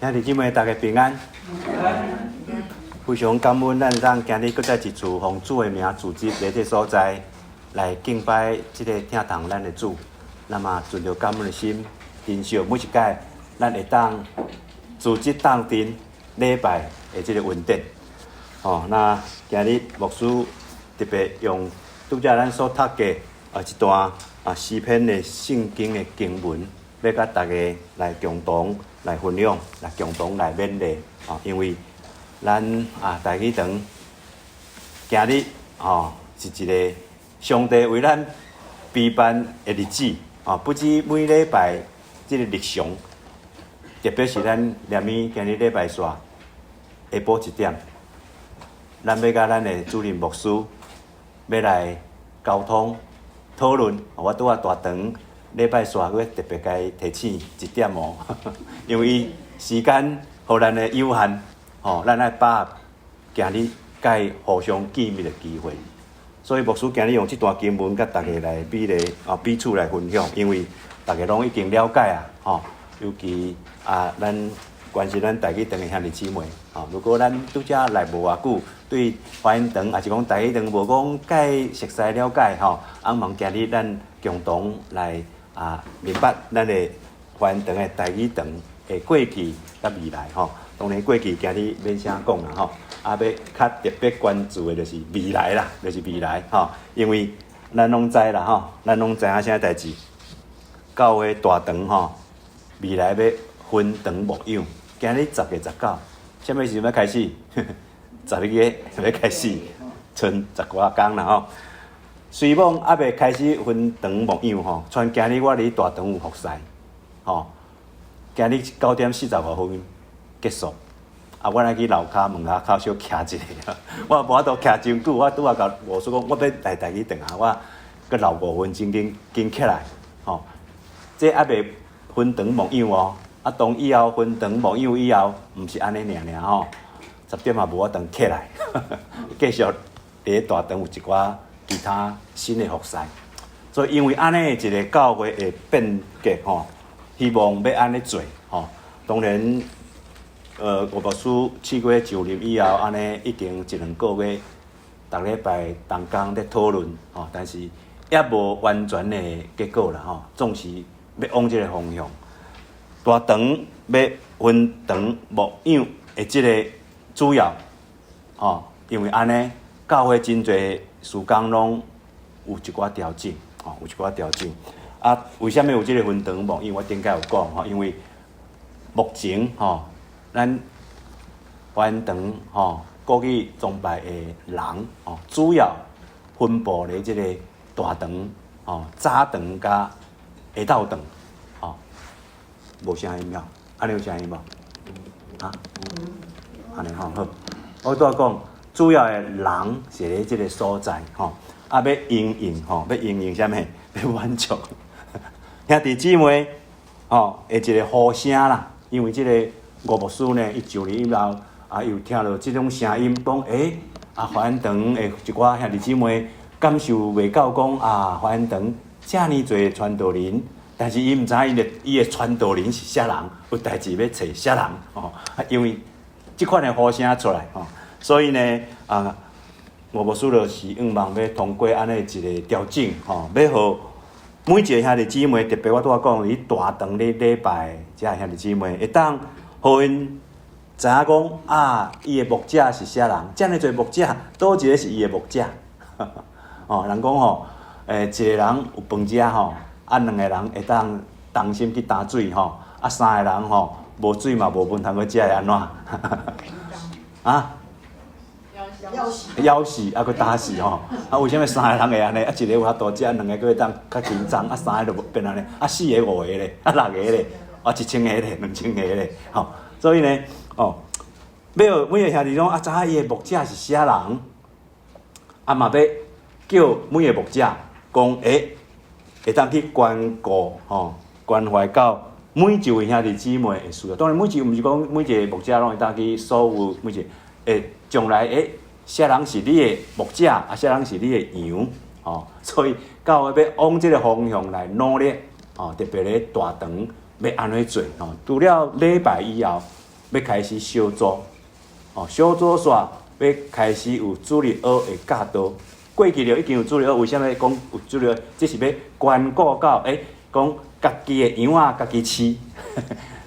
兄弟姊妹，大家平安。非常感恩，咱當今日閣再一次奉主的名組織佇這所在來敬拜這个疼痛咱的主。那麼存著感恩的心，珍惜每一擺咱會當組織當陣禮拜的這个恩典。哦，那今日牧師特別用拄才咱所讀過一段詩篇的聖經的經文，欲佮大家來共同來分享，來共同來勉勵。哦，因為咱台語堂今日吼是一个上帝為咱備辦的日子。哦，不止每禮拜這个日常，特別是咱連咪今日禮拜四下晡1點，咱欲佮咱的主任牧師欲來溝通討論。我拄仔大堂禮拜四閣特別共伊提醒一點哦，因為時間予咱的有限，吼，咱愛把握今日共伊互相見面的機會。所以牧師今日用這段經文，佮大家來比例彼此來分享，因為大家攏已經了解啊，吼，尤其咱關心咱台語堂的兄弟姊妹，吼，如果咱拄才來無偌久，對華恩堂抑是講台語堂無講介熟悉了解，吼，翁望今日咱共同來明白咱的華恩堂的台語堂的過去佮未來，吼。當然過去今日免啥講啦，吼。欲較特別關注的就是未來啦，就是未來吼，因為咱攏知啦吼，咱攏知影啥代誌？教會大堂吼，未來欲分堂牧養，今日10月19，啥物時陣欲開始？12月欲開始，賰十外工啦吼。雖罔猶未開始分堂牧養吼，賰今日我佇大堂有服侍，吼，今日9點45分結束。我來去樓跤門口較小徛一下，我無法度徛真久，我拄仔共牧師講，我欲來台語轉來，我閣留5分鐘，緊緊起來，吼。這猶未分堂牧養哦，當以後分堂牧養以後，毋是按呢爾爾吼，10點也無法度起來，繼續佇咧大堂有一寡其他新的服侍，所以因為按呢一个教會的變革吼，希望欲按呢做吼，當然。吳牧師7月就任以後，按呢已經一兩個月，逐禮拜同工咧討論吼，但是猶無完全的結果啦吼。總是欲往這个方向，大堂欲分堂牧養的這个主要吼，因為按呢教會真濟事工攏有一寡調整，吼，有一寡調整。為啥物有這个分堂牧養？我頂擺有講吼，因為目前吼，咱華恩堂吼國語崇拜的人吼，主要分布佇這个大堂吼、早堂佮下晝堂吼，無聲音了，按呢有聲音無？啊？按呢吼好。我拄仔講，主要的人是佇這个所在吼，欲因應吼，欲因應啥物？欲滿足兄弟姊妹吼，的一个呼聲啦，因為這个。吳牧師呢，伊上任以後，又聽著這種聲音，講欸，華恩堂的一寡兄弟姊妹感受袂到，講華恩堂遮爾濟傳道人，但是伊毋知伊的傳道人是啥人，有代誌欲揣啥人哦，因為這款的呼聲出來吼，所以呢，吳牧師就是向望欲通過按呢一个調整吼，欲予每一个兄弟姊妹，特別我拄仔講，佇大堂咧禮拜，遮兄弟姊妹會當。予𪜶知影講伊的牧者是啥人？遮爾濟牧者，佗一个是伊的牧者？哦，人講吼，一个人有飯食吼，兩个人會當同心去擔水吼，三个人吼無水嘛無飯通去食會按怎？啊？枵死，閣焦死吼！為啥物三个人會按呢？一个有法度食，兩个閣會當較緊張，三个就變按呢？四个五个咧，六个咧，1000个咧，2000个咧，吼！所以呢，哦，欲予每个兄弟講，知影伊的牧者是啥人，嘛欲叫每个牧者講，欸，會當去關顧吼，關懷到每一位兄弟姊妹的需要。當然，每一毋是講每一个牧者攏會當去所有每一個，會將來欸，啥人是你的牧者，啥人是你的羊，吼，所以教會欲往這个方向來努力，吼，特別咧大堂欲按怎做，吼，除了禮拜以後。欲開始小組，哦，小組煞欲開始有主日學的教導。過去就已經有主日學，為啥物講有主日學？這是欲關顧到，講家己的羊仔，家己飼，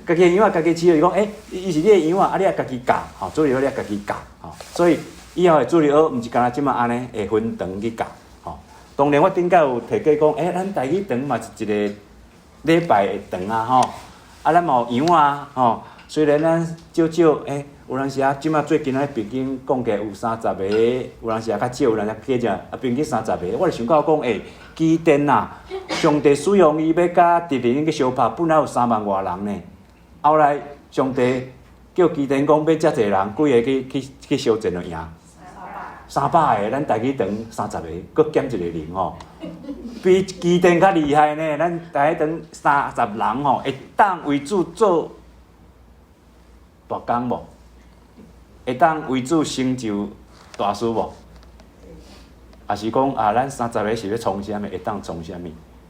家己的羊仔，家己飼，就是講，伊是你的羊仔，啊，你愛家己教，吼，主日學你愛家己教，吼，所以以後的主日學毋是干焦這馬按呢，會分堂去教，吼。當然我頂擺有提過講，咱台語堂嘛是一个禮拜的堂啊，吼，啊，咱嘛有羊仔，吼，雖然咱少少，有當時啊，這馬最近啊，平均講起來有三十个，有當時啊較少，有當時加者啊，平均三十个。我就想到講，基甸啊，上帝使用伊欲佮敵人去相拍，本來有3萬外人呢。後來上帝叫基甸講欲遮濟人，幾个去相戰就贏？300個，咱台語堂三十个，閣減一个零吼，比基甸較厲害呢。咱台語堂30人吼，會當為主做大工無？會當為主成就大事無？抑是講啊，咱三十个是欲創啥物？會當創啥物？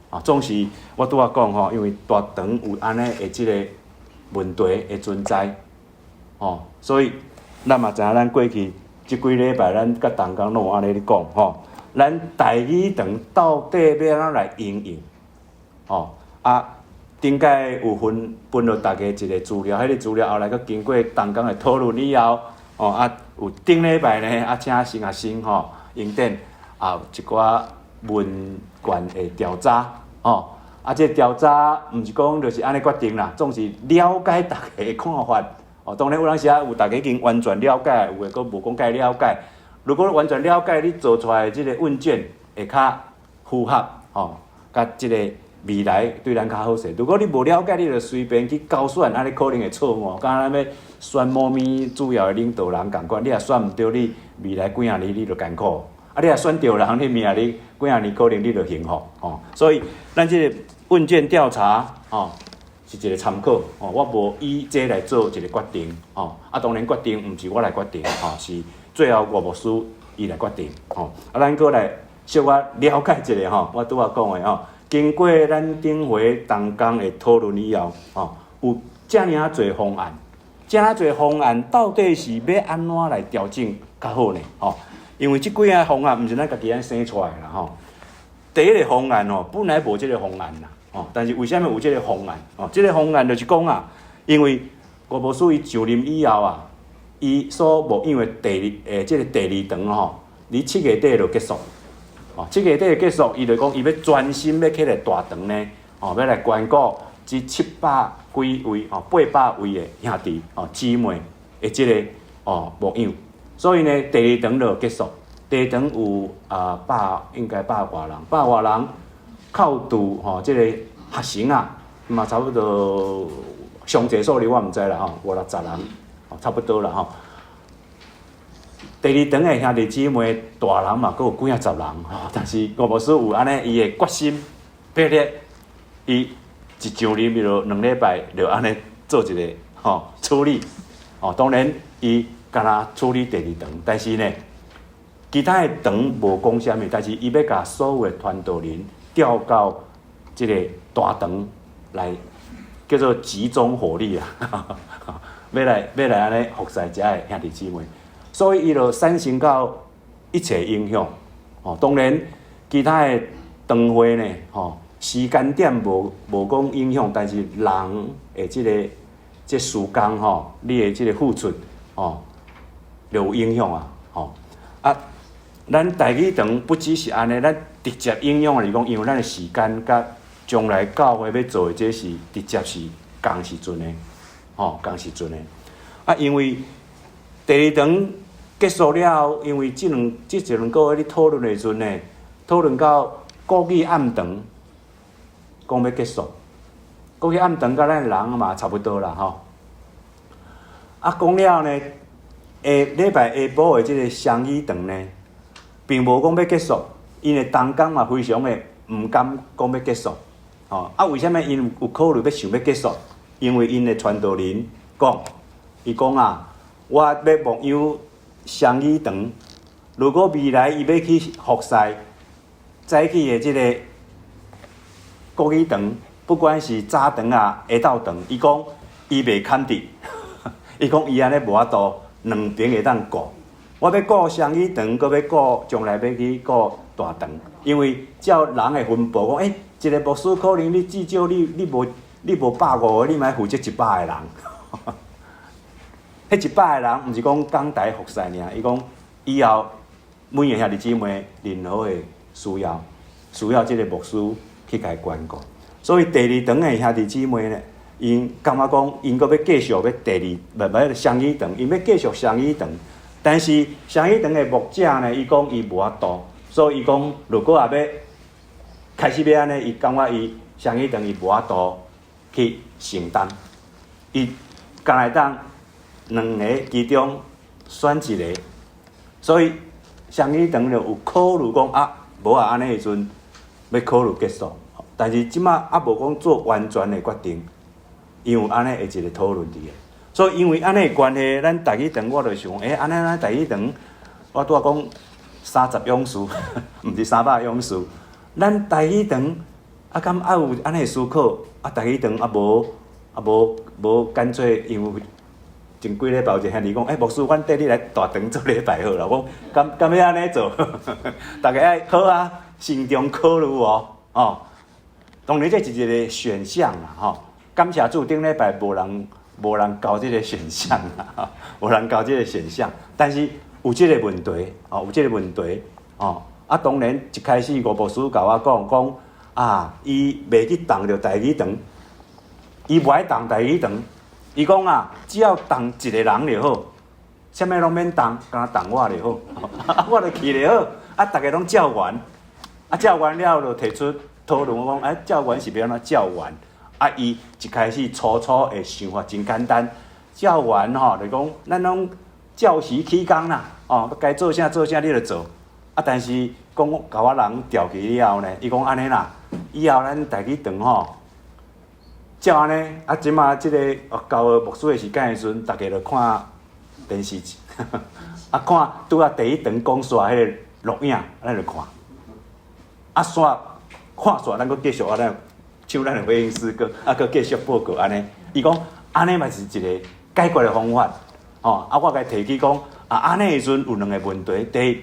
啊，總是我拄仔講吼，因為大堂有按呢的這个問題的存在，吼，所以咱嘛知影，咱過去這幾禮拜咱佮同工攏有按呢咧講吼，咱台語堂到底欲按怎來營運？吼啊！頂擺有分分予大家一个資料，彼个資料後來閣經過同工的討論以後，哦啊，有頂禮拜呢，啊請新學生吼，營頂啊有一寡問卷的調查，吼，啊這調查毋是講就是按呢決定啦，總是了解大家的看法。哦，當然有當時啊有大家已經完全了解，有的閣無講介了解。如果完全了解，你做出來的這个問卷會較符合，吼，佮這个未來對咱較好勢。如果你無了解，你就隨便去勾選，按呢可能會錯誤。敢若欲選某物主要的領導人仝款，你若選毋著，你未來幾仔年你就艱苦。啊，你若選著人，你明仔日幾仔年可能你就幸福。吼，所以咱這个問卷調查，吼，是一个參考。吼，我無以這來做一个決定。吼，啊，當然決定毋是我來決定，吼，是最後吳牧師伊來決定。吼，啊，咱閣來小可了解一下吼，我拄仔講的吼。經過咱頂回同工的討論以後，吼，有遮爾仔濟方案，遮爾濟方案到底是欲按怎來調整較好呢？吼，因為這幾个方案毋是咱家己按生出來的啦，吼。第一个方案吼，本來無這个方案啦，吼，但是為啥物有這个方案？吼，這个方案就是講啊，因為吳牧師伊上任以後啊，伊所牧養的第二這个第二堂吼，佇7月底就結束。哦，7月底結束，伊就講伊欲專心欲起來大堂呢，哦，欲來關顧這700幾位哦，800位的兄弟哦姊妹的這个哦牧養，所以呢，第二堂就結束。第二堂有啊百應該百外人，百外人扣除吼這个學生啊，嘛差不多上濟數字我毋知啦吼，五六十人，哦差不多啦吼。第二堂的兄弟姊妹，大人嘛，閣有幾仔十人吼，但是吳牧師有按呢，伊的決心，迫力，伊一上任就2禮拜就按呢做一个吼處理，哦，當然伊干焦處理第二堂，但是呢，其他的堂無講啥物，但是伊欲共所有的傳道人調到這个大堂來，叫做集中火力啊，欲來按呢服侍遮的兄弟姊妹。所以伊就產生到一切影響，哦，當然其他的堂會呢，吼，時間點無講影響，但是人的這个這時間吼，你的這个付出，吼，就有影響啊，吼，啊，咱台語堂不只是按呢，咱直接影響來講，因為咱的時間佮將來教會欲做的這是直接是仝時陣的，吼，仝時陣的，啊，因為第二堂結束了後，因為這一兩個月咧討論的時陣呢，討論到國語暗堂，講欲結束，國語暗堂佮咱人嘛差不多啦吼。啊，講了呢，下禮拜下晡的這个雙語堂呢，並無講欲結束，𪜶的同工嘛非常的毋甘講欲結束，吼啊，為啥物𪜶有考慮欲想欲結束？因為𪜶的傳道人講，伊講啊，我欲牧養雙語堂，如果未來伊欲去服侍早起的這个國語堂，不管是早堂啊、下晝堂，伊講伊袂堪得，伊講伊按呢無法度兩邊會當顧，我欲顧雙語堂，閣欲顧將來欲去顧大堂，因為照人的分布講，一個牧師可能你至少你無150個，你嘛愛負責一百個人。彼100個人，毋是講講台服侍爾，伊講以後每個兄弟姊妹任何的需要，需要這个牧師去共伊關顧。所以第二堂的兄弟姊妹呢，𪜶感覺講，𪜶閣欲繼續欲第二，毋毋雙語堂，𪜶欲繼續雙語堂。但是雙語堂的牧者呢，伊講伊無法度，所以伊講如果也欲開始欲按呢，伊感覺伊雙語堂伊無法度去承擔，伊敢會當兩个其中選一个，所以雙語堂就有考慮講啊，無啊按呢時陣欲考慮結束，但是這馬猶無講做完全的決定，因為按呢的一个討論佇个，所以因為按呢的關係，咱台語堂我就想，按呢咱台語堂，我拄仔講30勇士，毋是300勇士，咱台語堂啊，敢愛有按呢的思考？啊，台語堂啊無乾脆，因為前幾禮拜有一個兄弟講，牧師，阮綴你來大堂做禮拜好啦。我講，敢欲按呢做？逐家愛好啊，慎重考慮哦，哦。當然這是一个選項啦，吼。感謝主，頂禮拜無人交這个選項啦，無人交這个選項。但是有這个問題，哦，有這个問題，哦。啊，當然一開始吳牧師共我講講，啊，伊袂去動著台語堂，伊無愛動台語堂。伊講啊，只要動一个人就好，啥物攏免動，干焦動我就好，我就去就好。啊，逐家攏照原，啊，照原了就提出討論，我講，照原是欲按怎照原？啊，伊一開始初初的想法真簡單，照原吼，就講咱攏照時起工啦，哦，該做啥做啥，你就做。啊，但是講共我人調去了後呢，伊講按呢啦，以後咱台語堂吼，照按呢，啊，這馬這个到牧師的時間的時陣，逐家就看電視，啊，看拄仔第一堂講煞彼个錄影，咱就看。啊，煞看煞，咱閣繼續啊，咱唱咱的回應詩歌，啊，閣繼續報告按呢。伊講按呢嘛是一个解決的方法，哦，啊，我共伊提起講，啊，按呢的時陣有兩个問題，第一，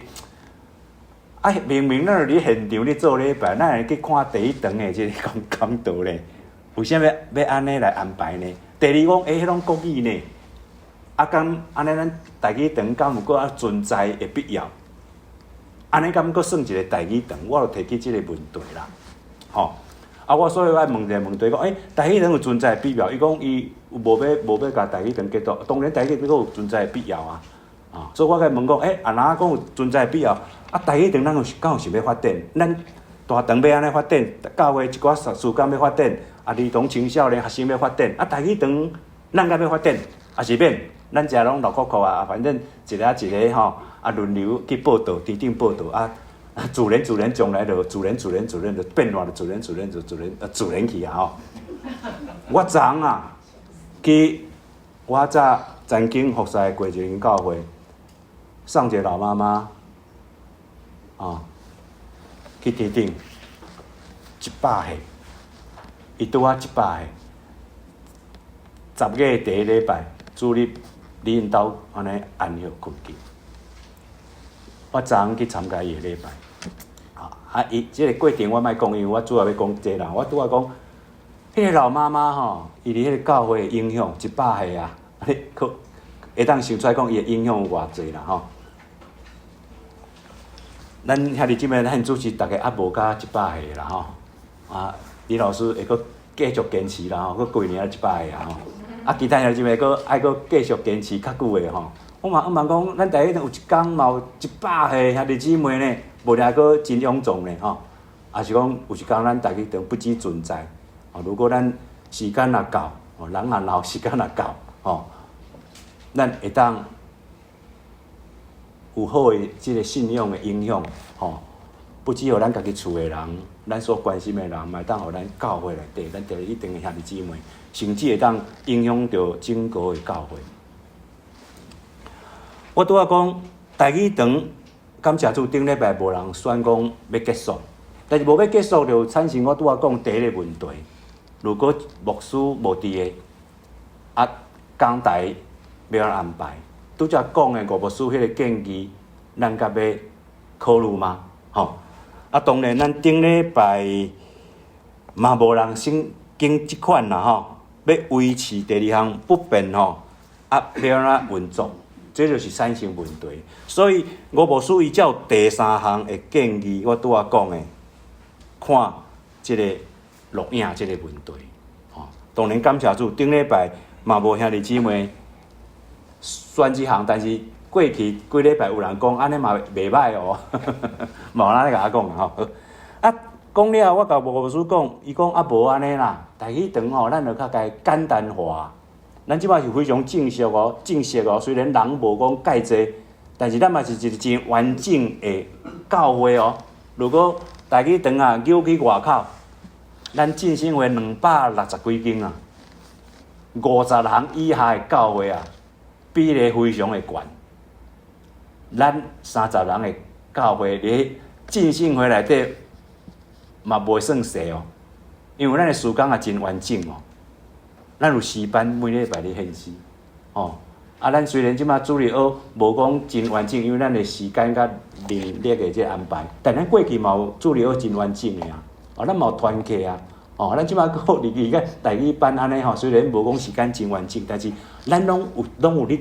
啊，明明咱佇現場咧做禮拜，咱會去看第一堂的這个講講道咧？為啥物欲按呢來安排呢？第二講，彼攏國語呢？啊，敢按呢咱台語堂敢有閣存在的必要？按呢敢閣算一个台語堂？我就提起這个問題啦，吼！啊，我所以我愛問一个問題，講，台語堂有存在的必要？伊講伊無欲共台語堂結束，當然台語堂閣有存在的必要啊！啊，所以我共伊問講，啊，若講有存在的必要，啊，台語堂咱有敢有想欲發展？咱大堂欲按呢發展，教會一寡事工欲發展，啊，兒童青少年學生欲發展，啊，台語堂咱敢欲發展？抑是免？咱遮攏落酷酷啊，反正一个一个吼，啊，輪流去報道，天頂報道啊，自然自然將來就自然自然自然就變亂，就自然自然就自然啊自然去啊吼。我昨昏啊，去我早曾經服侍過一間教會，送一个老媽媽，啊，去天頂100歲，伊拄仔一百歲，10月第一禮拜主日，佇𪜶兜按呢安息睏去。我昨昏去參加伊的禮拜，啊，伊這个過程我莫講，因為我主要欲講這啦。我拄仔講，彼个老媽媽吼，伊佇彼个教會的影響一百歲啊，你可會當想出來講伊的影響有偌濟啦吼。咱兄弟姊妹，咱主持逐家猶無到一百歲啦吼。啊，李老師會閣繼續堅持啦吼，閣幾年仔一百歲啊吼。啊，其他兄弟姊妹閣愛閣繼續堅持較久的吼。我嘛講，咱台有一工嘛有一百歲兄弟姊妹呢，無掠閣真臃腫呢吼。抑是講有一工咱台語堂不只存在，哦，如果咱時間若夠，哦，人若老，時間若夠，吼，咱會當有好的這个信仰的影響，吼，不只予咱家己厝的人，咱所關心的人，嘛會當予咱教會內底，咱台語堂的兄弟姊妹，甚至會當影響著整個的教會。我拄仔講台語堂，感謝主，頂禮拜無人選講欲結束，但是無欲結束就產生我拄仔講第一个問題。如果牧師無佇的，啊，講台欲按怎安排？拄才講的吳牧師彼个建議，咱敢欲考慮嗎？吼！啊，當然，咱頂禮拜嘛無人先揀這款啦吼，欲維持第二項不變吼，啊，欲按怎運作？這就是產生問題。所以吳牧師伊才有第三項的建議，我拄仔講的，看這個錄影這個問題。吼，當然感謝主，頂禮拜嘛無兄弟姊妹選這項，但是過去幾禮拜有人講按呢嘛袂䆀哦，嘛有人按呢共我講啦吼。啊，講了我共吳牧師講，伊講啊無按呢啦，台語堂吼，咱就較共簡單化。咱這擺是非常正式哦，正式哦。雖然人無講蓋濟，但是咱嘛是一個真完整的教會哦。如果台語堂啊，扭去外口，咱浸信會260幾間啊，50人以下的教會啊，比例非常的懸。咱30人的教會，佇浸信會內底嘛袂算細哦，因為咱的事工也真完整哦。咱有詩班，每禮拜咧獻詩，吼。啊，咱雖然這擺主日學無講真完整，因為咱的時間佮人力的這個安排，但咱過去嘛有主日學真完整的啊。哦，咱嘛有團契啊。哦，咱這擺閣入去個台語班按呢吼，雖然無講時間真完整，但是咱攏有攏有咧，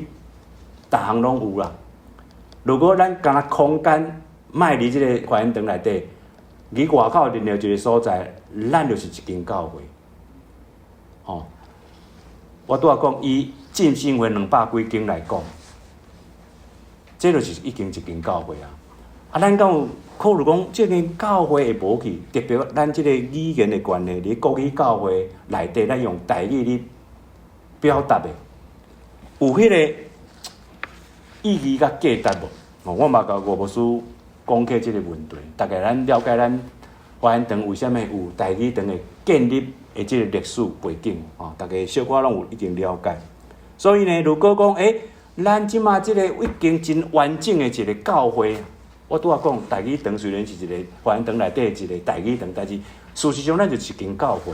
逐項攏有啦。如果咱干焦空間莫佇這個華嚴堂內底，佇外口任何一個所在，咱就是一間教會。吼，我拄仔講以浸信會200幾間來講，這就是已經一間教會啊。啊，咱敢有考慮講，這間教會會無去？特別咱這個語言的關係，佇國語教會內底，咱用台語咧表達的，有彼個意義佮價值無？哦，我嘛共吳牧師講起這個問題，大概咱了解咱華嚴堂為啥物有台語堂的建立的這個歷史背景，哦，大家小可攏有已經了解。所以呢，如果講，欸，咱這馬這個已經真完整的一個教會，我拄仔講台語堂雖然是一個華嚴堂內底一個台語堂，但是事實上咱就是一間教會。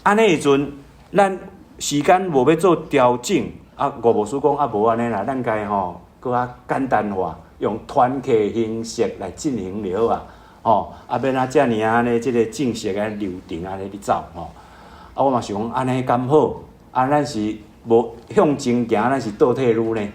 按呢時陣，咱時間無欲做調整，啊，吳牧師講啊，無按呢啦，咱共吼閣較簡單化，用團契形式來進行就好啊。吼，啊，欲按怎遮爾按呢，這個正式的流程按呢咧走吼。啊，我嘛想講按呢敢好？啊，咱是無向前行，咱是倒退嚕呢？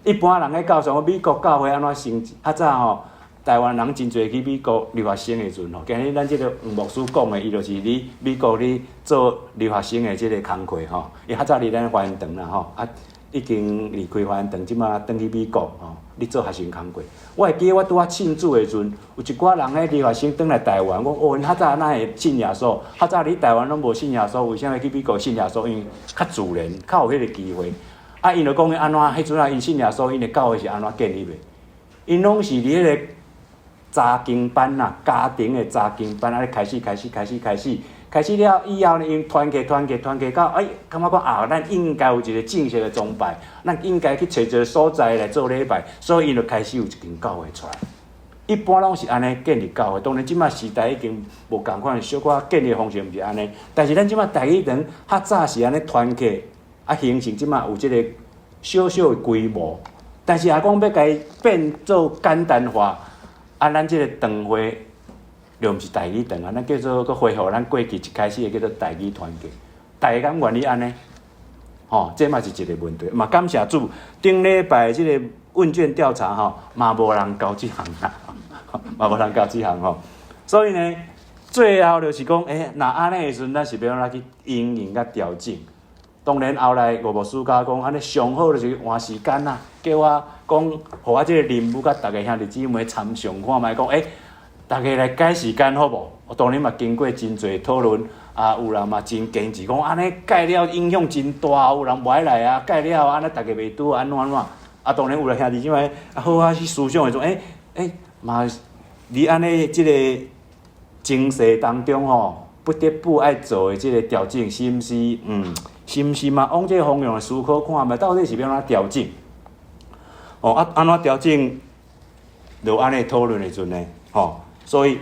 一般人咧教上美國教會按怎成？較早吼，台灣人真濟去美國留學生的時陣吼，今日咱這個黃牧師講的，伊就是佇美國咧做留學生的這個工課吼。伊較早佇咱華嚴堂啦吼，啊，已經離開華嚴堂，這馬轉去美國吼，咧做學生工課。我會記得我拄仔信主的時陣，有一寡人彼留學生轉來台灣，講哦，𪜶較早哪會信耶穌？較早佇台灣攏無信耶穌，為啥物去美國信耶穌？因為較自然，較有彼個機會。啊，𪜶就講按怎？彼陣啊，𪜶信耶穌，𪜶的教會是按怎建立的？𪜶攏是佇彼個查經班啊，家庭的查經班按呢開始，開始，開始，開始，開始了以後呢，𪜶團契，團契，團契到，欸，感覺講啊，咱應該有一個正式的崇拜，咱應該去揣一個所在來做禮拜，所以𪜶就開始有一間教會出來。一般攏是按呢建立教會，當然這馬時代已經無仝款，小可建立方式毋是按呢。但是咱這馬台語堂較早是按呢團契，啊，形成這馬有這個小小的規模。但是若講欲共伊變做簡單化，啊，咱這個堂會就毋是台語堂啊，咱叫做閣恢復咱過去一開始的叫做台語團契。大家敢願意按呢？吼，這嘛是一個問題。嘛感謝主，頂禮拜這個問卷調查吼，嘛無人勾這項啦，嘛無人勾這項吼。所以呢，最後就是講，欸，若按呢的時陣，咱是欲按怎去因應佮調整？當然後來吳牧師共我講，按呢上好就是換時間啦，叫我講，予我這個任務佮逐个兄弟姊妹參詳看覓，講，欸，逐家來改時間好無？我當然嘛經過真濟討論，啊，有人嘛真堅持講，按呢改了影響真大，有人無愛來啊，改了按呢逐家袂拄按怎按怎？啊，當然有啦兄弟姊妹，啊好啊去思想的時陣，欸欸，嘛佇按呢這個情勢當中吼，不得不愛做的這個調整，是毋是？是毋是嘛？往這個方向來思考看覓，到底是欲按怎調整？哦，啊，按怎調整？就按呢討論的時陣呢，吼，所以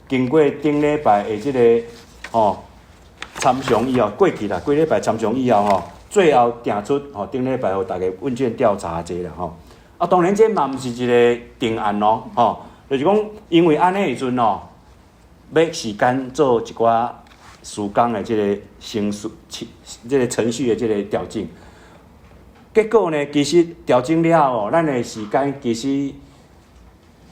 經過頂禮拜的這個吼參詳以後，過去啦，幾禮拜參詳以後吼，最後定出吼，頂禮拜予大家問卷調查這啦吼。啊，當然這嘛毋是一個定案咯，吼，就是講因為按呢時陣哦，欲時間做一寡時工的這個程序，這個程序的這個調整。結果呢，其實調整了後，咱的時間其實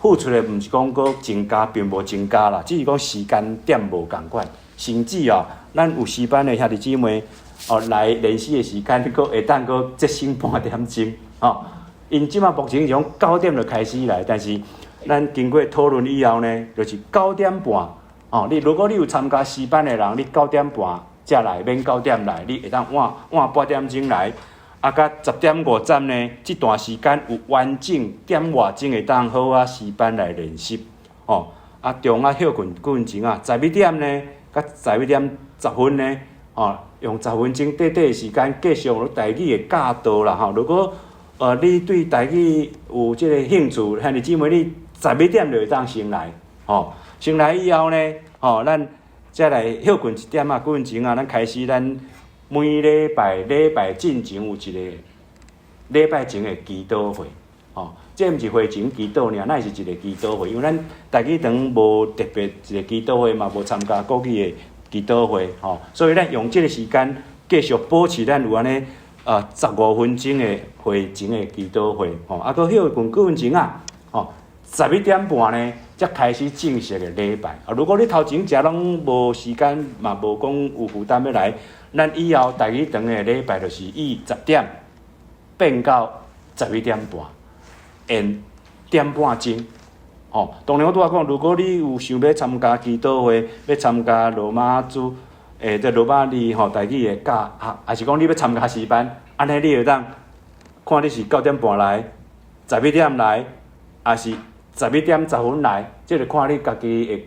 付出的毋是講閣增加，並無增加啦，只是講時間點無仝款。甚至哦，咱有詩班的兄弟姊妹哦來練習的時間，閣會當閣節省半點鐘，吼。𪜶這馬目前是講九點就開始來，但是咱經過討論以後呢，就是九點半哦。你如果你有參加詩班的人，你九點半才來，免九點來，你會當晚晚半點鐘來。啊，佮10點50呢，這段時間有完整點外鐘會當好啊詩班來練習，哦。啊，中啊歇睏幾分鐘啊，十一點呢，佮11點10分呢，哦，用十分鐘短短的時間繼續有台語的教導啦，吼。如果你對台語有這個興趣，兄弟姊妹，你十一點就會當先來，吼。先來以後呢，吼，咱再來歇睏一點仔幾分鐘啊，咱開始咱每禮拜禮拜進前有一個禮拜前的祈禱會，吼，這毋是會前祈禱爾，咱是一個祈禱會，因為咱台語堂無特別一個祈禱會嘛，無參加國語的祈禱會，吼，所以咱用這個時間繼續保持咱有按呢15分鐘的會前的祈禱會，吼，啊，閣歇睏幾分鐘啊，吼，11點半呢，才開始正式的禮拜。啊，如果你頭前食攏無時間，嘛無講有負擔欲來，咱以後台語堂的禮拜就是以十點變到11點半，延點半鐘。吼，當然我拄仔講，如果你有想欲參加祈禱會，欲參加羅馬主，這羅馬字吼台語的教學，抑是講你欲參加詩班，按呢你會當看你是九點半來，十一點來，抑是11點10分來，這就看你家己的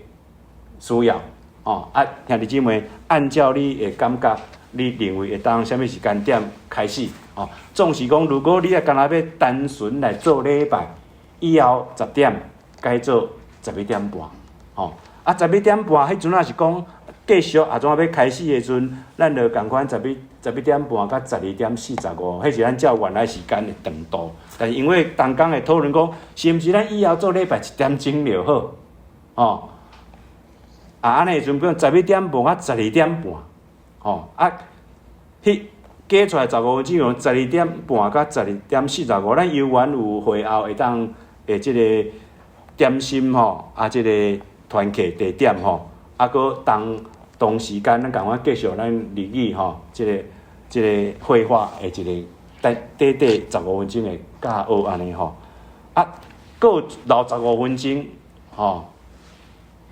需要。哦，啊，兄弟姊妹，按照你的感覺，你認為會當啥物時間點開始？哦，總是講，如果你啊干焦欲單純來做禮拜，以後十點改做十一點半，吼，啊，十一點半彼陣仔是講繼續啊，怎仔欲開始的時陣，咱就仝款11點半佮12點45，彼是咱照原來時間的長度。但是因為同工的討論講，是毋是咱以後做禮拜一點鐘就好？吼，啊，按呢時陣變十一點半佮12點半，吼，啊，彼加出來十五分鐘，用十二點半佮12點45，咱猶原有會後會當的這個點心吼，啊，這個團契地點吼，啊，閣同同時間，咱仝款繼續咱日語吼，這個會話的一個短短短十五分鐘的教學按呢吼，啊，閣留十五分鐘吼，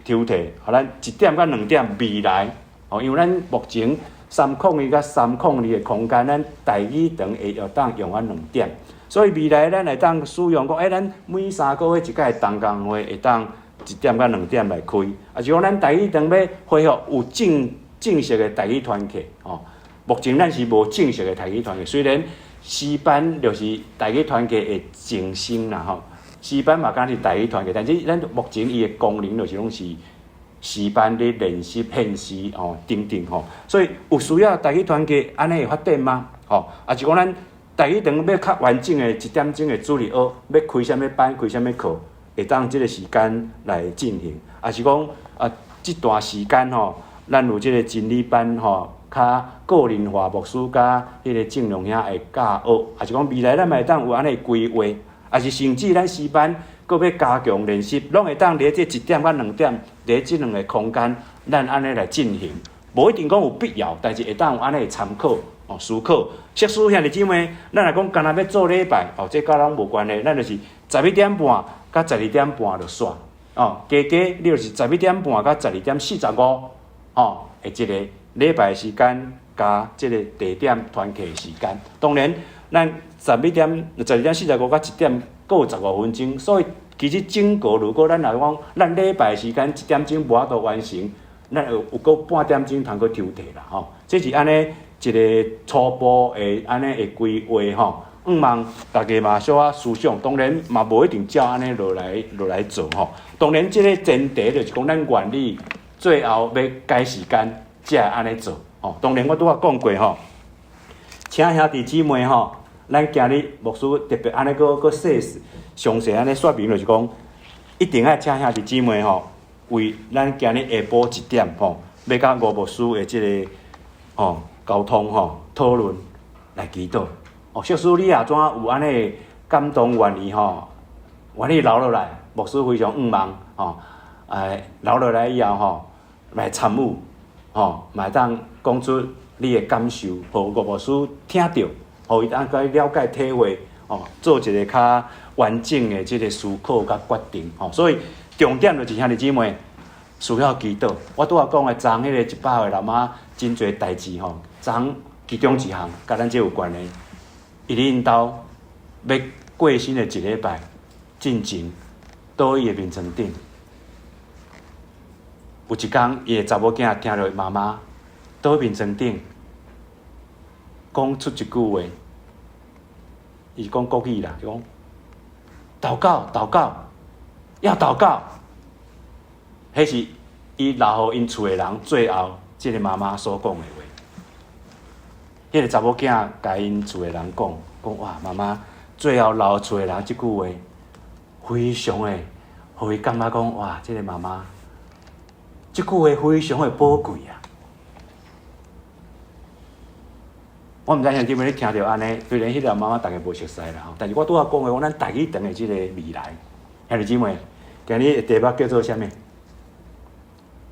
抽提，予咱一點佮兩點未來，吼，因為咱目前302佮302的空間，咱台語堂會當用啊兩點，所以未來咱會當使用講，咱每3個月一擺同工會會當一點佮兩點來開，啊是講咱台語堂欲恢復有正式的台語團契，吼，目前咱是無正式的台語團契，雖然詩班就是台語團契的前身啦，吼，詩班嘛敢是台語團契，但是咱目前伊的功能就是攏是詩班咧練習獻詩吼等等吼，所以有需要台語團契按呢會發展嗎？吼，抑是講咱台語堂欲較完整的一點鐘的主日學，欲開啥物班、開啥物課，會當這個時間來進行，抑是講啊，這段時間吼，咱有這個真理班吼，較個人化牧師佮彼個正龍兄會教學，抑是講未來咱嘛會當有按呢規劃，抑是甚至咱詩班閣欲加強練習，攏會當佇這一點佮兩點，佇這兩個空間，咱按呢來進行，無一定講有必要，但是會當有按呢參考哦，思考。設使兄弟姊妹，咱若講干焦欲做禮拜哦，這佮咱無關係，咱就是十一點半佮十二點半就煞哦，加加你就是十一點半佮12點45，吼，的這個禮拜時間加這個地點團契時間。當然，咱11點、12點45佮一點閣有十五分鐘，所以其實整個如果咱若講咱禮拜時間一點鐘無法度完成，咱有閣半點鐘通閣抽提啦，吼。這是按呢一個初步的按呢的規劃吼。向望大家嘛小可思想，當然嘛無一定照按呢落來做吼。當然，這個前提就是講咱願意最後欲改時間才會按呢做吼。當然，我拄仔講過吼，請兄弟姊妹吼，咱今日牧師特別按呢閣閣細詳細按呢說明，就是講一定愛請兄弟姊妹吼，為咱今日下晡一點吼，欲佮吳牧師的這个吼溝通吼討論來祈禱。哦，設使你若怎有按呢感動願意吼，願意留落來，牧師非常向望吼，留落來以後吼來參與吼，嘛會當講出你的感受，予吳牧師聽著，予伊當較了解體會，哦，做一个較完整的這个思考佮決定，吼。所以重點就是兄弟姊妹需要祈禱。我拄仔講的昨彼个100歲老媽真濟代誌吼，昨其中一項佮咱這有關的，伊佇𪜶兜欲過身的一禮拜進前，倒伊的眠床頂，有一工伊的查某囝聽著媽媽倒眠床頂講出一句話，伊是講國語啦，伊講禱告，禱告，要禱告。彼是伊留予𪜶厝的人最後，這个媽媽所講的話。彼个查某囝共𪜶厝的人講，講哇，媽媽最後留厝的人這句話，非常的，予伊感覺講哇，這个媽媽這句話非常的寶貴啊！我毋知兄弟姊妹你聽著按呢，雖然彼个媽媽逐家無熟似啦吼，但是我拄仔講的講，咱台語堂的這个未來，兄弟姊妹，今日的題目叫做啥物？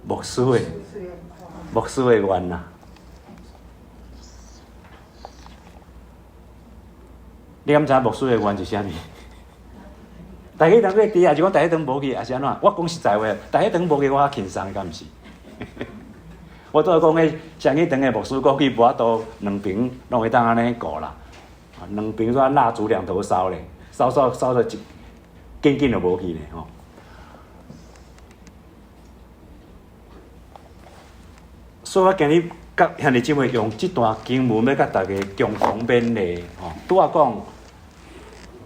牧師的願啊！你敢知影牧師的願是啥物？台語堂欲佇，抑是講台語堂無去，抑是按怎？我講實在話，台語堂無去，我較輕鬆，敢毋是？我拄仔講彼雙語堂的牧師過去無法度兩爿攏會當按呢顧啦，兩爿煞蠟燭兩頭燒咧，燒燒燒到一緊緊就無去咧吼。所以我今日佮兄弟姊妹用這段經文，欲佮大家共同勉勵吼。拄仔講，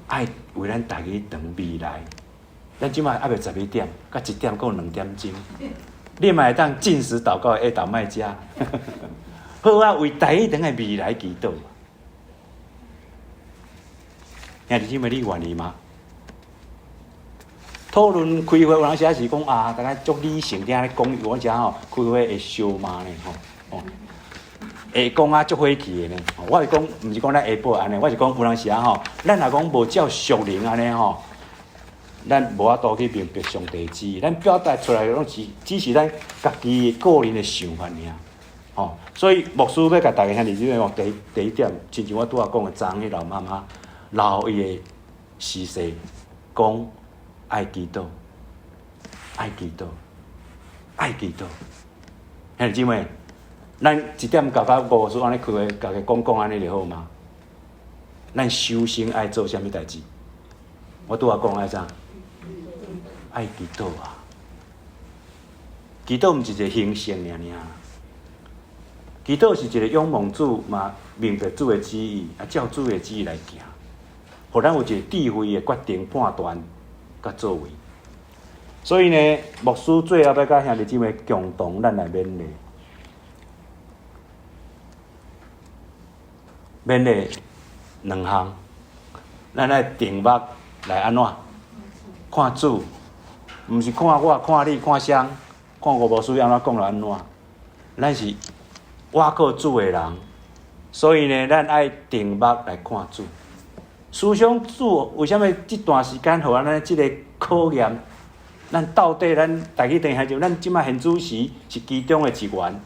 愛為咱台語堂未來，咱這擺猶未12點，佮1點閣有2點鐘，你嘛會當禁食禱告，下晝莫食。好啊，為台語堂的未來祈禱。兄弟姊妹，你願意嗎？討論開會有當時仔是講啊，大家足理性佇遐咧講，有當時吼開會會相罵呢吼，哦，會講啊足火氣的呢。我是講，毋是講咱下晡按呢，我是講有當時仔吼，咱若講無照屬靈按呢吼，咱無法度去明白上帝旨意，咱表達出來的攏是只是咱家己個人的想法爾。吼，所以牧師欲共大家兄弟姊妹講，第一點，親像我拄仔講的，昨彼老媽媽留伊的辭世講。愛祈禱，愛祈禱，愛祈禱。兄弟姊妹，咱一點到到五時按呢開會，共家講講按呢就好嗎？咱首先愛做啥物代誌？我拄仔講愛啥？愛祈禱啊！祈禱毋是一个形式爾爾，祈禱是一个仰望主嘛，明白主的旨意，啊，照主的旨意來行，予咱有一个智慧的決定判斷。佮作為，所以呢，牧師最後欲佮兄弟姊妹共同咱來勉勵，勉勵兩項，咱愛定目來按怎看主，毋是看我、看你、看誰，看吳牧師按怎講就按怎，咱是倚靠主的人，所以呢，咱愛定目來看主。思想主為啥物這段時間予咱這个考驗？咱到底咱台語堂還是咱這擺現主時是其中的一員？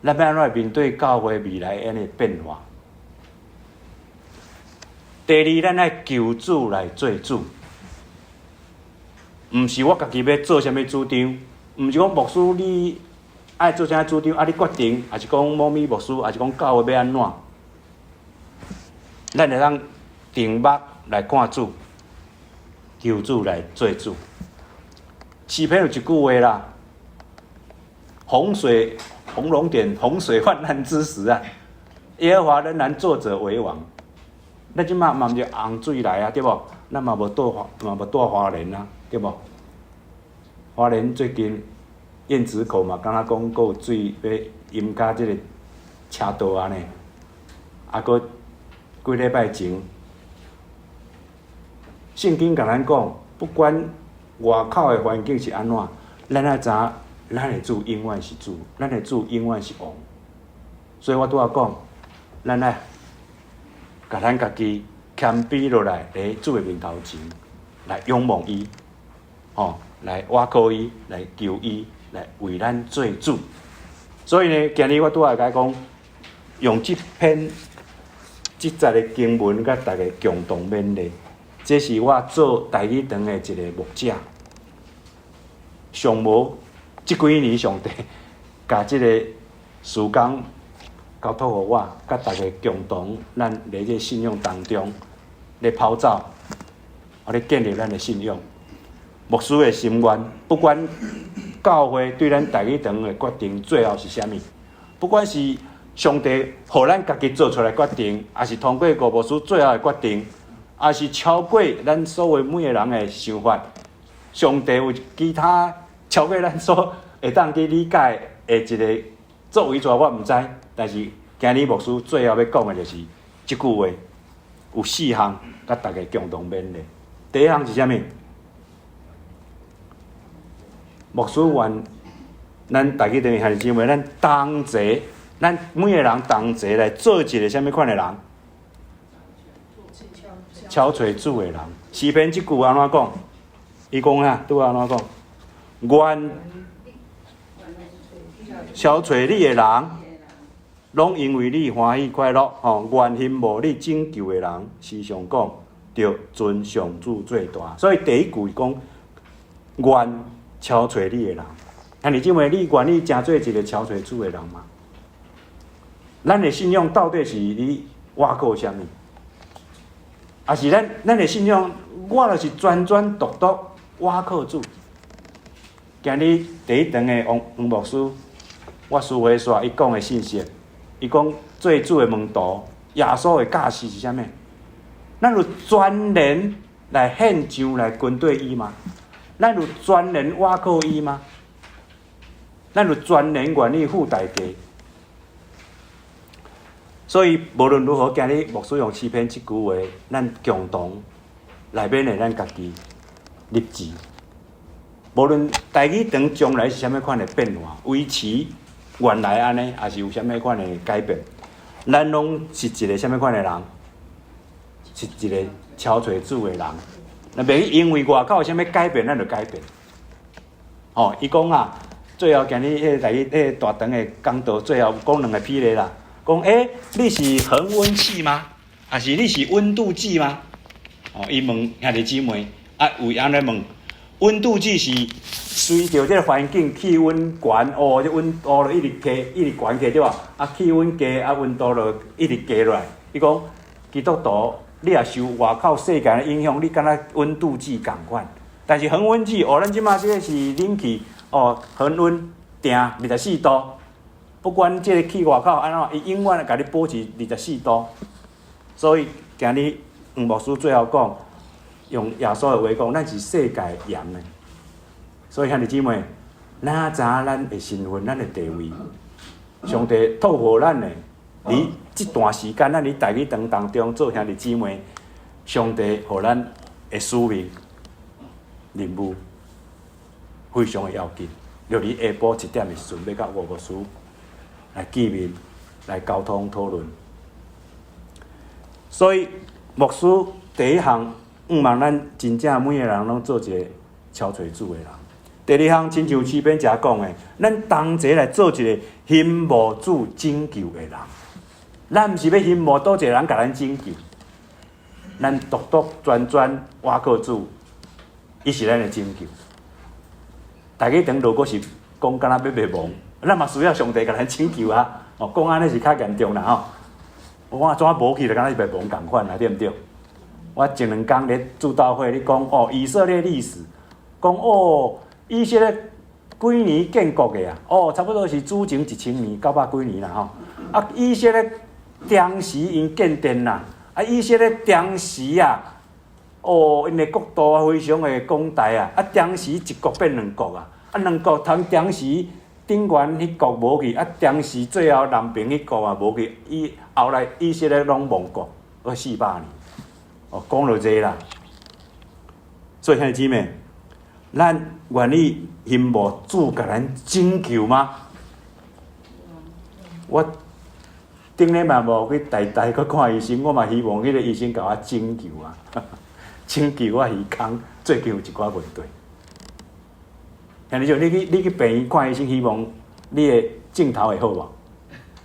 咱欲按怎面對教會未來按呢變化？第二，咱愛求主來做主，毋是我家己欲做啥物主張，毋是講牧師你愛做啥物主張，啊你決定，抑是講某咪牧師，抑是講教會欲按怎？咱會當定目來看主，求主來做主。詩篇有一句話啦：洪水、洪龍點，洪水泛濫之時啊，耶和華仍然坐著為王。咱這擺嘛毋是洪水來啊，對無？咱嘛無住嘛無住花蓮啊，對無？花蓮最近燕子口嘛，敢若講閣有水欲淹甲這个車道按呢，啊閣。幾禮拜前，聖經共咱講，不管外口的環境是按怎，咱愛知影，咱的主永遠是主，咱的主永遠是王。所以我拄仔講，咱愛共咱家己謙卑落來，佇主的面頭前來仰望伊，吼，來倚靠伊，來求伊，來為咱做主。所以呢，今日我拄仔共講，用這篇這節的經文，佮大家共同勉勵。這是我做台語堂的一個牧者，上無這幾年上帝共這個時間交託予我，佮大家共同，咱佇這個信仰當中咧跑走，啊咧建立咱的信仰。牧師的心願，不管教會對咱台語堂的決定最後是啥物，不管是上帝予咱家己做出來決定，抑是通過吳牧師最後的決定，抑是超過咱所有每個人的想法，上帝有其他超過咱所會當去理解的一個作為出來，我毋知。但是今日牧師最後欲講的就是這句話，有四項，佮大家共同勉勵。第一項是啥物？牧師願咱大家等兄弟姊妹，咱同齊，咱每個人同齊來做一個啥物款的人？朝揣主的人。詩篇這句按怎講？伊講啥？拄按怎講？願朝揣你的人，攏因為你歡喜快樂。吼，願欣慕你拯救的人，時常講，著尊上主做大。所以第一句講，願朝揣你的人。兄弟姊妹，你願意成做一個朝揣主的人嗎？咱的信仰到底是佇倚靠啥物？抑是咱的信仰，我就是專專獨獨倚靠主。今日第一堂的王牧師，我師會煞伊講的信息，伊講做主的門徒，耶穌的教示是啥物？咱有全然來獻上來跟隨伊嗎？咱有全然倚靠伊嗎？咱有全然願意付代價？所以無論如何，今日牧師用詩篇這句話，咱共同來勉勵咱家己立志。無論台語堂將來是啥物款的變化，維持原來按呢，抑是有啥物款的改變，咱攏是一個啥物款的人？是一個朝揣主的人。若袂因為外口有啥物改變，咱就改變。哦，伊講啊，最後今日彼個台語彼個大堂的講道，最後講兩個譬例啦。講欸，你是恆溫器嗎？抑是你是溫度計嗎？哦，伊問兄弟姊妹，啊，為按呢問？溫度計是隨著這個環境氣溫懸，哦，這溫度就一直加，一直懸起對無？啊，氣溫加，啊，溫度就一直加落來。伊講基督徒，你若受外口世界的影響，你敢若溫度計仝款。但是恆溫計，哦，咱這馬這個是冷氣，哦，恆溫定24度。不管這個氣外口按怎，伊永遠會共你保持24度。所以今日黃牧師最後講，用耶穌的話講，咱是世界鹽的。所以兄弟姊妹，咱知影咱的身份，咱的地位，上帝托付咱的，佇這段時間，咱佇台語堂當中做兄弟姊妹，上帝予咱的使命任務非常的要緊。就佇下晡1點的時陣，欲佮吳牧師來見面，來溝通討論。所以牧師第一項，向望咱真正每個人攏做一個朝揣主的人。第二項，親像詩篇遮講的，咱同齊來做一個欣慕主拯救的人。咱毋是欲欣慕佗一個人共咱拯救，咱獨獨專專倚靠主，伊是咱的拯救。大家等如果是講敢若欲滅亡，咱嘛需要上帝共咱拯救啊！哦，講按呢是較嚴重啦吼。我怎無去就敢若是滅亡仝款啊，對毋對？我前兩工咧主禱會，咧講哦，以色列歷史，講哦，以色列幾年建國的啊？哦，差不多是主前1000年900幾年啦吼。啊，以色列當時𪜶建殿啦，啊，以色列當時啊，哦，𪜶的國土非常的廣大啊，啊，當時一國變兩國啊，啊，兩國通當時頂懸彼國無去，啊，當時最後南邊彼國也無去，伊後來以色列攏亡國。閣400年，哦，講落濟啦。所以兄弟姊妹，咱願意欣慕主共咱拯救嗎？我頂禮拜無去台大閣看醫生，我嘛希望彼個醫生共我拯救啊，拯救我耳孔最近有一寡問題。兄弟姊妹，你去病院看醫生，希望你的症頭會好無？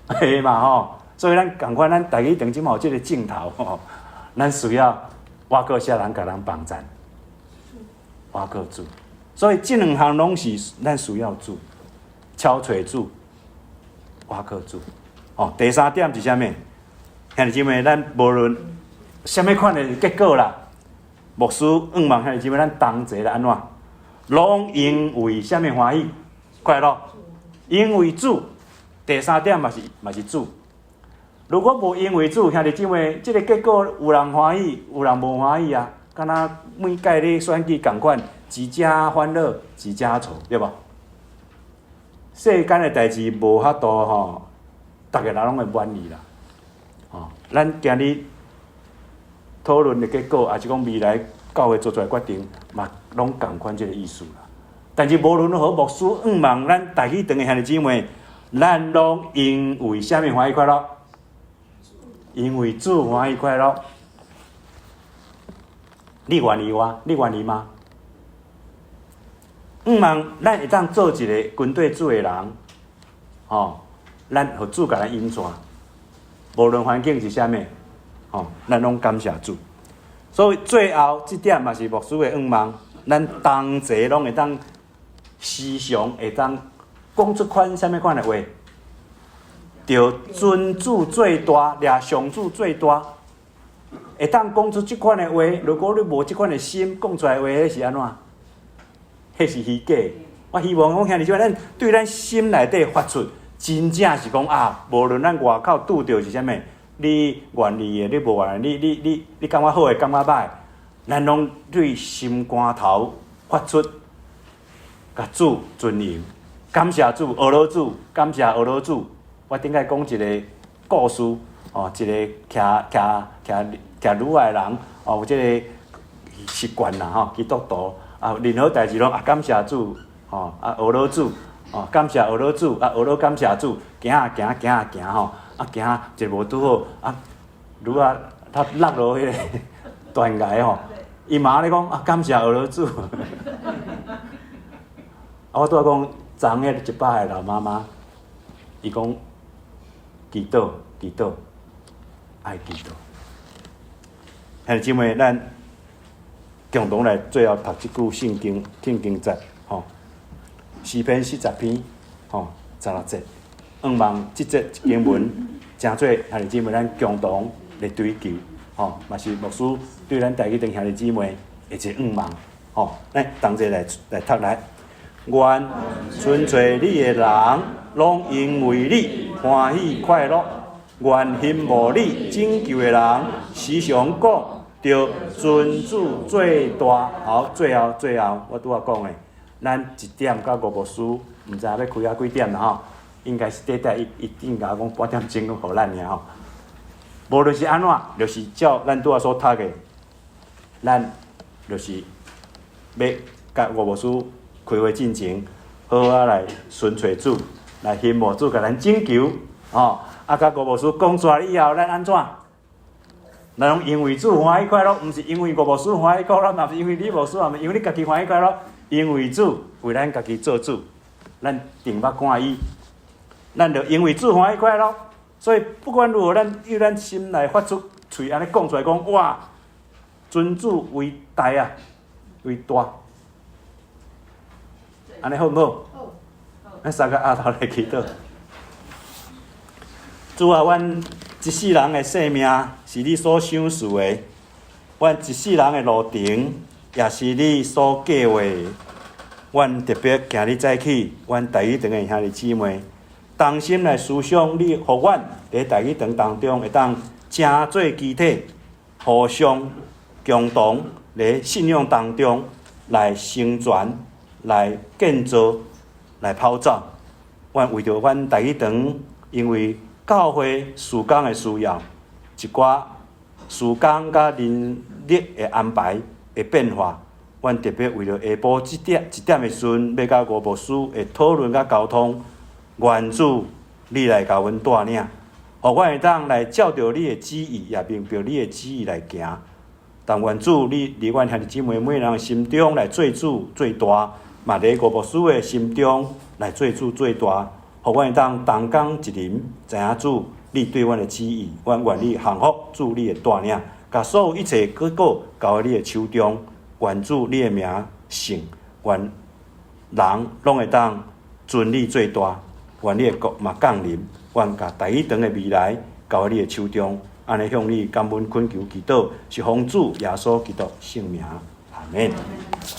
會嘛吼。所以咱仝款，咱大家當這馬有這个症頭吼，咱需要倚靠啥人共咱幫贊？倚靠主。所以這兩項攏是咱需要主，敲揣主，倚靠主。哦，第三點是啥物？兄弟姊妹，咱無論啥物款的結果啦，牧師向望兄弟姊妹，咱同齊來按怎？攏因為啥物歡喜快樂？因為主。第三點嘛是主。如果無因為主，兄弟姊妹，這个結果有人歡喜，有人無歡喜啊。敢若每屆咧選舉仝款，一家歡樂，一家愁，對無？世間的代誌無法度吼，逐个人攏會滿意啦。吼，咱今日討論的結果，抑是講未來教會做出來決定，嘛攏仝款這个意思啦。但是無論如何，牧師向望咱大喜堂的兄弟姊妹，咱攏因為啥物歡喜快樂？因為主歡喜快樂。你願意嗎？你願意嗎？向望咱會當做一个跟綴主的人，吼，咱予主共咱引帶，無論環境是啥物，吼，咱攏感謝主。所以最後這點嘛是牧師的向望，咱同齊攏會當時常會當講出款啥物款的話，著尊主做大，掠上主做大，會當講出這款的話。如果你無這款的心，講出來的話，彼是按怎？彼是虛假。我希望講兄弟姊妹，咱對咱心內底發出，真正是講啊，無論咱外口拄著是啥物，你願意的，你無願意，你感覺好的，感覺歹，咱攏對心肝頭發出，共主尊榮，感謝主，呵咾主，感謝呵咾主。我頂擺講一个故事，哦，一个騎驢仔的人，哦，有這个習慣啦，吼，基督徒啊，任何代誌攏啊感謝主，吼，啊呵咾主，哦，感謝呵咾主，啊呵咾感謝主，行啊行行啊行吼，啊行一無拄好，啊驢仔他落落彼个斷崖吼，伊嘛咧講啊感謝呵咾主，啊我拄仔講昨彼100个老媽媽，伊講祈禱祈禱，愛祈禱。兄弟姊妹，咱共同來最後讀這句聖經聖經節，吼，詩篇40篇，吼，16節，向望這節經文，成做兄弟姊妹咱共同來追求，吼，嘛是牧師對咱大喜堂兄弟姊妹的一个向望，吼，來同齊來讀來。願尋揣你的人，攏因為你歡喜快樂；願欣慕你拯救的人，時常講著尊主做大。好，最後最後，我拄仔講的，咱1點到吳牧師，毋知影欲開到幾點啦吼？應該是短短伊一定共我講半點鐘予咱爾吼。無論是按怎，就是照咱拄仔所讀的，咱就是欲共吳牧師開會進前，好好來尋揣主，來欣慕主共咱拯救，吼！啊，共吳牧師講出來以後，咱按怎？咱攏因為主歡喜快樂，毋是因為吳牧師歡喜快樂，嘛毋是因為李牧師，嘛毋是因為你家己歡喜快樂，因為主為咱家己做主，咱定目看伊，咱就因為主歡喜快樂。所以不管如何，咱用咱心內發出喙按呢講出來講，哇！尊主為大啊，為大。按呢好毋好？好。咱三个阿頭來祈禱。主啊，阮一世人的性命是你所賞賜的，阮一世人的路程也是你所計畫的。阮特別今日早起，阮大喜堂的兄弟姊妹，同心來思想你，予阮佇大喜堂當中會當成做肢體，互相共同佇信仰當中來成全、來建造、來跑走。阮為著阮大喜堂，因為教會事工的需要，一寡時間佮人力的安排的變化。阮特別為著下晡這點一點的時陣，欲佮吳牧師的討論佮溝通，願主你來共阮帶領，予阮會當來照著你的旨意，也明白你的旨意來行。但願主你佇阮兄弟姊妹每人心中來做主做大，嘛佇吳牧師的心中來做主做大，予阮會當同工一靈，知影主你對阮的旨意，阮願意降服主你的帶領，共所有一切結果交佇你的手中。願主你的名聖，願人攏會當尊你做大，願你的國嘛降臨，願共台語堂的未來交佇你的手中，按呢向你感恩懇求祈禱，是奉主耶穌基督聖名，阿們。